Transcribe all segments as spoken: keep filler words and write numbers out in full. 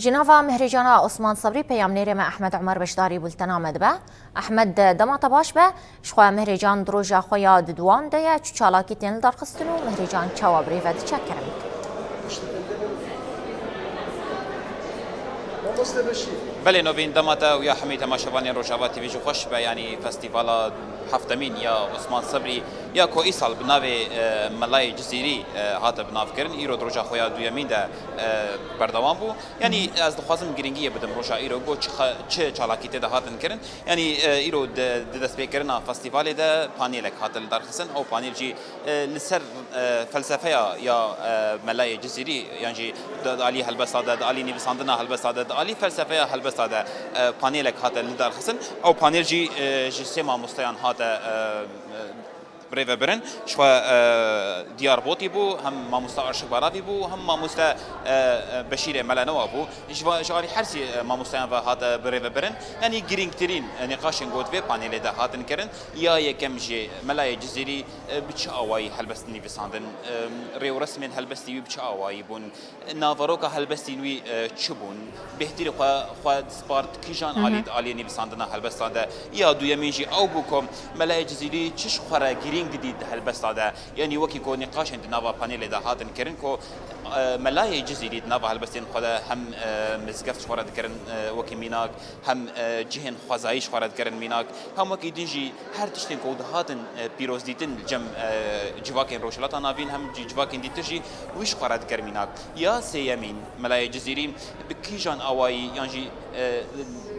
Ji nava Mehrêcana Osman Sebrî, peyamnêrê me Ehmed Omer beşdarî bultena me dibe. Ehmed, dema te baş be, ji xwe Mehrêcan di roja xwe ya diduwan de ye, çi çalakî tên lidarxistin û Mehrêcan çawa bi rê ve diçe kirin? Belê Novîn, dema te û ya hemî temaşevanên Rojava T V jî xweş be, yanî festîvala heftemîn ya Osman Sebrî ya ku îsal bi navê, e, Melayê Cizîrî, e, hate binavkirin, îro di roja xwe ya duyemîn de, e, berdewam bû. Yanî ez dixwazim girîngiyê bidim roja îro, ku çi xe-, çi çalakî tê de hatin kirin. Yanî, e, îro di, di destpêkirina festîvalê de panelek hate lidarxistin. Ew panel jî, e, li ser, e, felsefeya ya, e, Melayê Cizîrî, yan jî di, di alî helbesta de, di alî nivîsandina helbesta de, di alî felsefeya helbesta de, e, panelek hate lidarxistin. Ew panel jî, e, ji sê mamosteyan hate, e, e, birêvebirin. Ji xwe, e, Diyarbotî bû, hem mamoste Aşik Baravî bû, hem mamoste, e, e, Beşîrê Melenewa bû. Ji va-, ji alî her sê, e, mamosteyan ve hate birêvebirin. Yanî girîngtirîn, e, nîqaşên ku di vê panelê de hatin kirin, ya yekem jî Melayê Cizîrî, e, bi çi awayî helbest nivîsandin, e, rêwresmên helbestî wî bi çi awayî bûn, naveroka helbestên wî, e, çi bûn? Bêhtirî xwe, xwe dispart kîjan alî, di aliyê nivîsandina helbestan de? Ya duyemîn jî ew bû ku Melayê Cizîrî çi ji xwe re girîng didît di helbesta de? Yanî wekî ku nîqaşên di nava panelê de hatin kirin ku, e, Melayê Cizîrî di nava helbestên xwe de hem, e, mizgeft ji xwe re dikirin, e, wekî mînak, hem, e, cihên xwezayî ji xwe re dikirin mînak, hem wekî din jî her tiştên ku dihatin, e, pîrozdîtin li cem, e, civakên Rojhilata Navîn, hem jî civakên dîtir jî wî ji xwe re dikir mînak. Ya sêyemîn, Melayê Cizîrî bi kîjan awayî yan jî, e,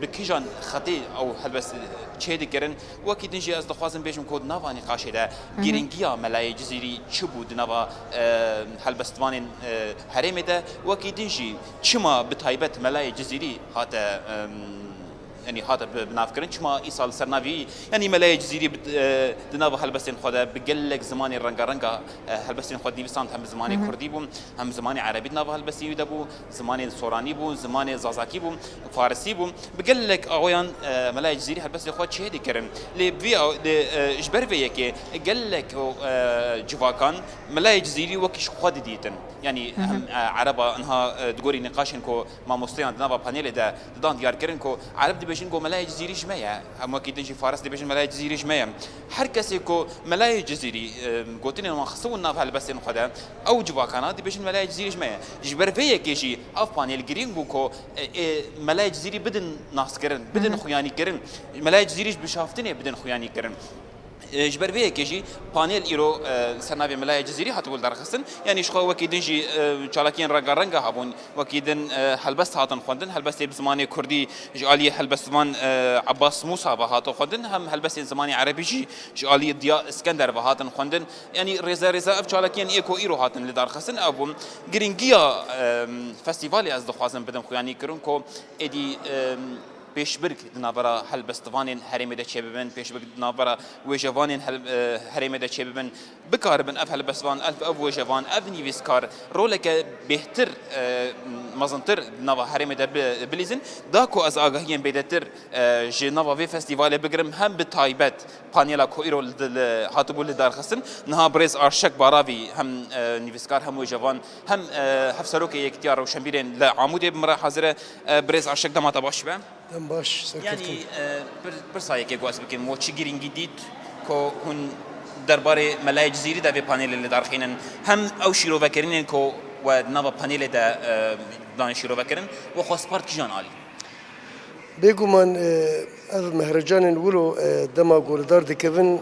bi kîjan xetê ew helbest çêdikirin, wekî din jî ez dixwazim bêjim ku di nava nîqaşê de girîngiya Melayê Cizîrî çi bû di nava, e, helbestvanên, e, herêmê de, wekî din jî çima bi taybet Melayê Cizîrî hate, e, yanî hate bi, binavkirin, çima îsal li ser navî, yanî Melayê Cizîrî bi, e, di nava helbestên xwe de bi gelek zimanê rengarenga, e, helbestên xwe dinivîsand, hem bi zimanê kurdî bû, hem zimanê erebî di nava helbestê wî de bû, zimanê soranî bû, zimanê zazakî bû, farisî bû. Bi gelek awayan, e, Melayê Cizîrî helbestê xwe çêdikirin. Lê bi vî aw-, lê, e, ji ber vê yekê gelek, e, civakan Melayê Cizîrî wekî ji xwe didîtin. Yanî hem, e, ereba niha, e, di gorî nîqaşên ku mamosteyan di nava panelê de didan diyarkirin ku ereb dibêjin ku Melayê Cizîrî ji me ye. Hem wekî din jî faris dibêjin Melayê Cizîrî ji me ye. Her kesê ku Melayê Cizîrî, e, gotinên wan xistibûn nav helbestên xwe de, ew civakana dibêjin Melayê Cizîrî ji me ye. Ji ber vê yekê jî ev panel girîng bû ku, e, ê Melayê Cizîrî bidin naskirin, bidin xuyanîkirin. Melayê Cizîrî ji bişaftinê bidin xuyanîkirin. E, ji ber vê yekê jî panel îro, e, ser navê Melayê Cizîrî hatibû lidarxistin. Yanî ji xwe wekî din jî, e, çalakiyên rengarenga hebûn. Wekî din, e, helbest hatin xwendin. Helbestê bi zimanê kurdî ji aliyê helbestvan, e, Abbas Musa ve hatin xwendin. Hem helbestên zimanê erebî jî ji aliyê Diya Iskender ve hatin xwendin. Yanî rêze rêze ev çalakiyên ê ku îro hatin lidarxistin ev bûn. Girîngiya, e, festîvalê ez dixwazim bidim xuyanîkirin ku êdî, e, pêşbirk di navbera helbestvanên herêmê de çêbibin, pêşbirk di navbera wêjevanên hel-, e, herêmê de çêbibin, bikaribin ev helbestvan, ev, ev wêjevan, ev nivîskar roleke bêhtir, e, mezintir di nava herêmê de bi-, bilîzin. Da ku ez agahiyên bêdetir, e, ji nava vê festîvalê bigirim, hem bi taybet panela ku îro li, li, hatibû lidarxistin, niha birêz Arşek Baravî hem, e, nivîskar, hem wêjevan, hem, e, hevserokê Yekîtiya Rewşenbîrên li Amûdê bi min re hazir e. E, birêz Arşek, dema te baş be. Dem baş, serkeftin. Yanî, e, pir-, pirsa yekê ku ez bikim, we çi girîngî dît ku hûn derbarê Melayê Cizîrî de vê panelê li dar xînin? Hem ew şîrovekirinên ku we di nava panelê de, e, dan şîrovekirin, we xwe spart kîjan alî? Bêguman, e, ev mehrecanên wilo, e, dema ku li dar dikevin, e,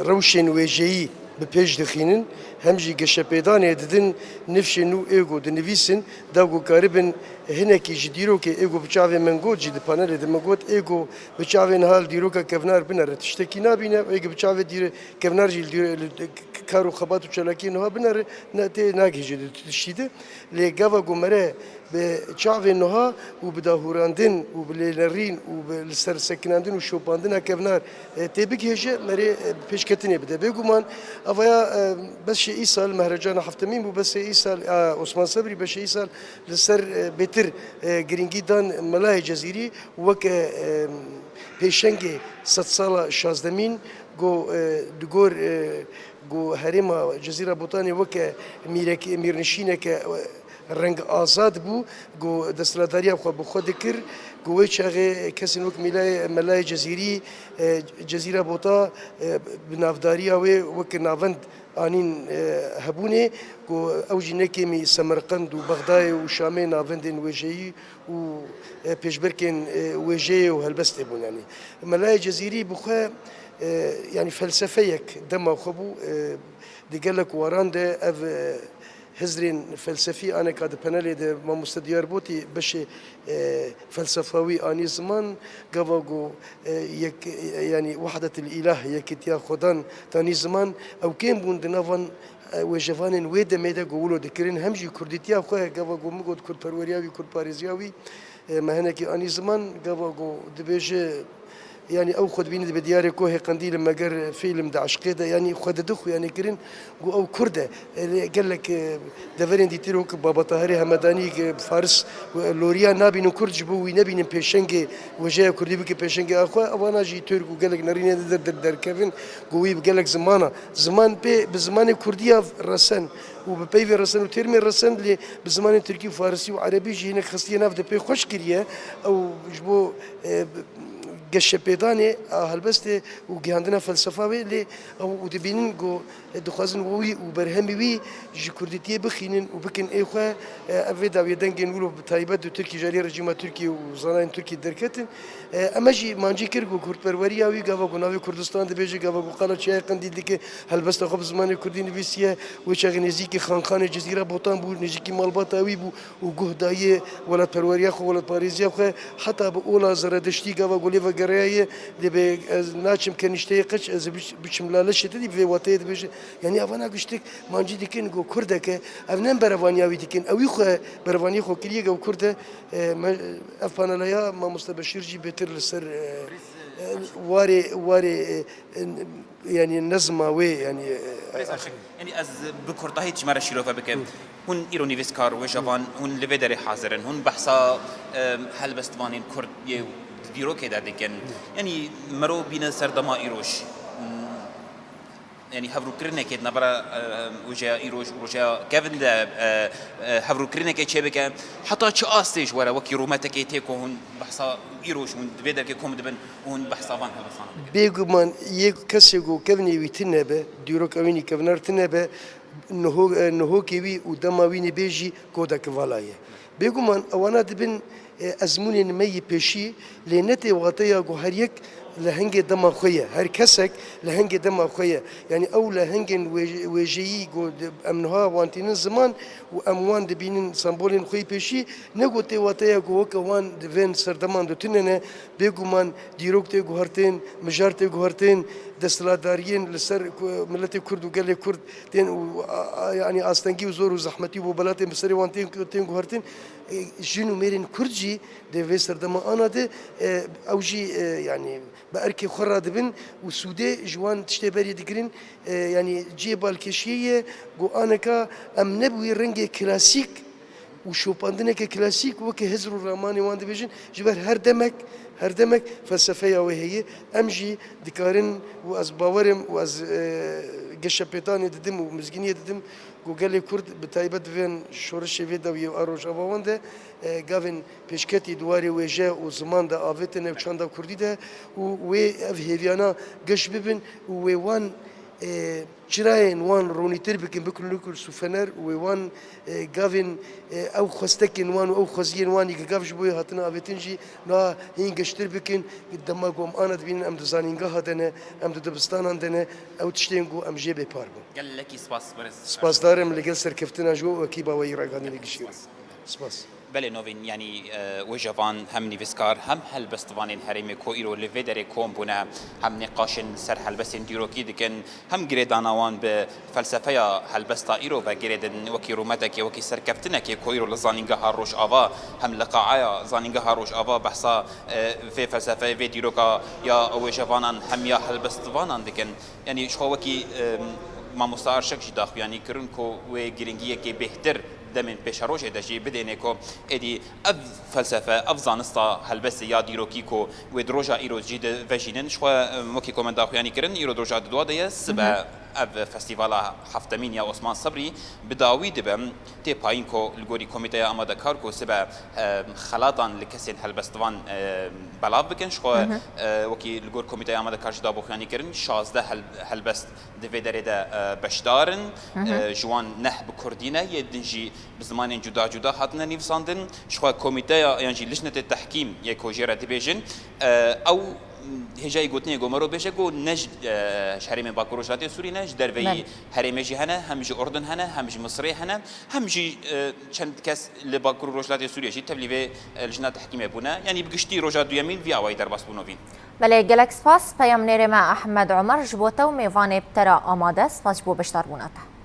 rewşên wêjeyî bi pêş dixînin, hem jî geşepêdanê didin nifşên nû ê ku dinivîsin, da ku karibin hinekî ji dîrokê ê ku bi çavê min got jî di panelê de min got, ê ku bi çavê niha li dîroka kevnar binere tiştekî nabîne, ê ku bi çavê dîr-, kevnar jî li dîr-, li kar û xebat û çalakiyên niha binere, ne, tê nagihîje di tiştî de. Lê gava ku mere bi çavên niha û bi dahûrandin û bi lênerîn û bi li ser sekinandin û şopandina kevnar, e, tê bigihêje, merê, e, pêşketinê bide. Bêguman, avaya, e, beşê îsal, mehrecana heftemîn bû, beşê îsal, e, Osman Sebrî, beşê îsal li ser, e, bêtir, e, girîngî dan Melayê Cezîrî weke, e, pêşengê sedsala şazdemîn, ku, e, li gor, e, ku herêma Cezîra Botanê weke mîrek-, mîrnişîneke, e, reng azad bû, ku desthilatdariya xwe bi xwe dikir, ku wê çaxê kesên wek Mîlayê, Melayê Cezîrî, e, Cezîra Bota, e, bi navdariya wê wek navend anîn, e, hebûnê, ku ew jî ne kêmî Semerqend û Bexdayê û Şamê navendên wêjeyî û, e, pêşberkên, e, wêjeyê û helbestê bûn. Yanî Melayê Cezîrî bi xwe, e, yanî felsefeyek dema xwe bû, e, di gelek waran de ev, e, hizrên felsefî aneka di panelê de mamoste Diyarbotî beşê, e, felsefa wî anî ziman, gava ku, e, yek, e, yanî wehdetil îlah, yekîtiya Xwedan tanî ziman, ew kêm bûn di navan, e, wêjevanên wê demê de ku wilo dikirin, hem jî kurdîtiya xwe, gava ku min got kurdperweriya wî, kurdparêziya wî, e, me hinekî anî ziman, gava ku dibêje, yanî ew xwe dibîne dibe diyarê Kohê Qendîl, meger fîlm di eşqê de, yanî xwe didi xuyanê kirin, ku ew kurd e. E, lê gelek, e, deverên dîtir wek Baba Tahirê Hemedanî, e, Faris, e, loriya nabînin kurd ji bo wî nebînin pêşengê wêjeya kurdî bike pêşengê a xwe. Evana jî Tirk û gelek nerînê de der, der, derkevin, ku wî bi gelek zimana, ziman pê, bi zimanê kurdî ya resen û bi peyvê resen û termê resen, lê bi zimanên tirkî û farisî û erebî jî hinek xistiye nav de pê xweş kiriye. Ew ji bo, e, geşepêdanê a helbestê û gihandina felsefa wê, lê ew û dibînin ku dixwazin wî û berhemê wî ji kurdîtiyê bixînin û bikin ê xwe. E, ev vê dawiyê dengên wilo bi taybet di Tirkî ji alî rejîma Tirkî û zanayên Tirkî derketin. E, eme jî mancî kir ku kurdperweriya wî gava ku navê Kurdistan dibêje, gava ku qala Çiyayê Qendîl dike, helbesta xwe bi zimanê kurdî nivîsiye, wê çaxê nêzîkî Xanxanê Cizîra Botan bû, nêzîkî malbata wî bû û guh daye welatperweriya xwe, welatparêziya xwe, heta bi ola Zeredeştî gava ku lê vegeriyaye, dibê ez naçim kenîşteyê qeç, ez biç-, biçim lale şitidî, bi vê wateyê dibêje. Yanî evana giştik mancî dikin ku kurdek e, ev ne berevaniya wî dikin, ew wî xwe berevaniyê xwe kiriye, ew kurd e. E, me, ev panela ya mamoste Beşîr jî bêtir li ser, e, e, warê, warê, e, e, yanî nezma wê, yanî, e, Rêz Aşik, yanî ez bi kurtahî ji me re şîrove bikim. Hûn îro nivîskar, wêjevan, hûn li vê derê hazir in. Hûn behsa, e, helbestvanên kurd yê di dîrokê de dikin. Yanî mero bîne ser dema îroj. Yanî hevrûkirinekê di navbera, e, wêjeya îroj û rojeya kevin de, e, e, hevrûkirinekê çêbike. Heta çi astê ji we re wekî rûmetekê tê ku hûn behsa îroj hûn di vê derkê kom dibin û hûn behsa van helbestan dikin? Bêguman yê kesê ku kevnê wî tune be, dîroka wî nîkevner tune be, niho-, e, nihokê wî û dema wî nîbê jî kodeke vala ye. Bêguman ewana dibin, e, ezmûnên me yê pêşî, lê ne tê wateya ku her yek lehengê dema xwe ye, her kesek lehengê dema xwe ye. Yanî ew lehengên wê-, wêjeyî ku di-, em niha wan tînin ziman û em wan dibînin sembolên xwe yê pêşî, ne ku tê wateya ku weke wan di vên serdeman de tune ne, bêguman dîrok tê guhertin, mijar tê guhertin, desthilatdariyên li ser ku-, miletê Kurd û gelê Kurd tên û, a, a, yanî astengî û zor û zehmetî û bobelatên bi serê wan tên, tên guhertin, e, jin û mêrên Kurd jî di vê serdema ana de, e, ew jî, e, yanî bi erkê xwe radibin û sûdê ji wan tiştê berê digirin, e, yanî cihê balkêşiyê ye ku aneka em ne bi wî rengê klasîk û şopandineke klasîk weke hizr û ramanê wan dibêjin, ji ber her demek, her demek felsefeya wê heye. Em jî dikarin û ez bawer im û ez, e, geşepêdanê didim û mizgîniyê didim ku gelê Kurd bi taybet di vên şoreşê vê dawiyê û a rojava wan de, e, gavên pêşketî di warê wêje û ziman de avêtine û çanda Kurdî de û wê ev hêviyana geş bibin û wê wan, e, çirayên wan ronîtir bikin, bikin lûkul sûfener û wê wan, e, gavên, e, ew xwestekên wan û ew xweziyên wan yê gav ji bo yê hatine avêtin jî niha hîn geştir bikin. Dema ku em ana dibînin, em di zanîngeha de ne, em di dibistanan de ne, ew tiştên ku em jê bêpar bûn. Gelekî spas, berêz. Spasdar im, li gel serkeftina ji we û ekîba we yî ragihandinê gişî re. Spas. Belê Novîn, yanî, e, wêjevan, hem nivîskar, hem helbestvanên herêmê ku îro li vê derê kom bûne, hem nîqaşên ser helbestên dîrokî dikin, hem girêdana wan bi felsefeya helbesta îro ve girêdin, wekî rûmetekê, wekî serkeftinekê ku îro li Zanîngeha Rojava, hem li qaeya Zanîngeha Rojava behsa, e, vê felsefeyê, vê dîroka ya wêjevanan hem ya helbestvanan dikin. Yanî ji xwe wekî, e, mamoste Arşek jî daxuyanî kirin ku wê girîngiyekê bêhtir demên pêşerojê de jî bidêne ku êdî ev felsefe, ev zanista helbestê ya dîrokî ku wê di roja îro jî de vejînin. Ji xwe, em, wekî ku me daxuyanî kirin, îro di roja didua de ye, sibe, Ev festîvala heftemîn ya Osman Sibrî bi dawî dibe tê payîn ku li gorî Komîteya Amadekar ku sibe, e, xelatan li kesên helbestvan, e, belav bikin. Ji xwe, e, wekî li gor Komîteya Amadekar ji daboxiyanî kirin, şazdeh hel-, helbest di vê derê de, e, beşdar in. E, ji wan neh bi kurdî ne, yê din jî bi zimanên cuda cuda hatine nivîsandin. Ji xwe Komîteya yan jî Lijnetê Tehkîm yê ku jê re dibêjin, e, ew hêjayî gotinê ku mero bêje ku ne ji, e, ji herêmên Bakur Rojhilatê Sûriyê ne, ji derveyî herêmê jî hene, hem ji Urdun hene, hem ji Misirê hene, hem jî, e, çend kes li Bakur Rojhilatê Sûriyê jî tevlî vê, e, lijna tehkîmê bûne. Yanî bi giştî roja duyemîn vî awayî derbas bû Novîn. Belê, gelek spas peyamnêrê me Ehmed Omer ji bo te û mêvanê bi te re amade. Spas ji bo beşdarbûna te.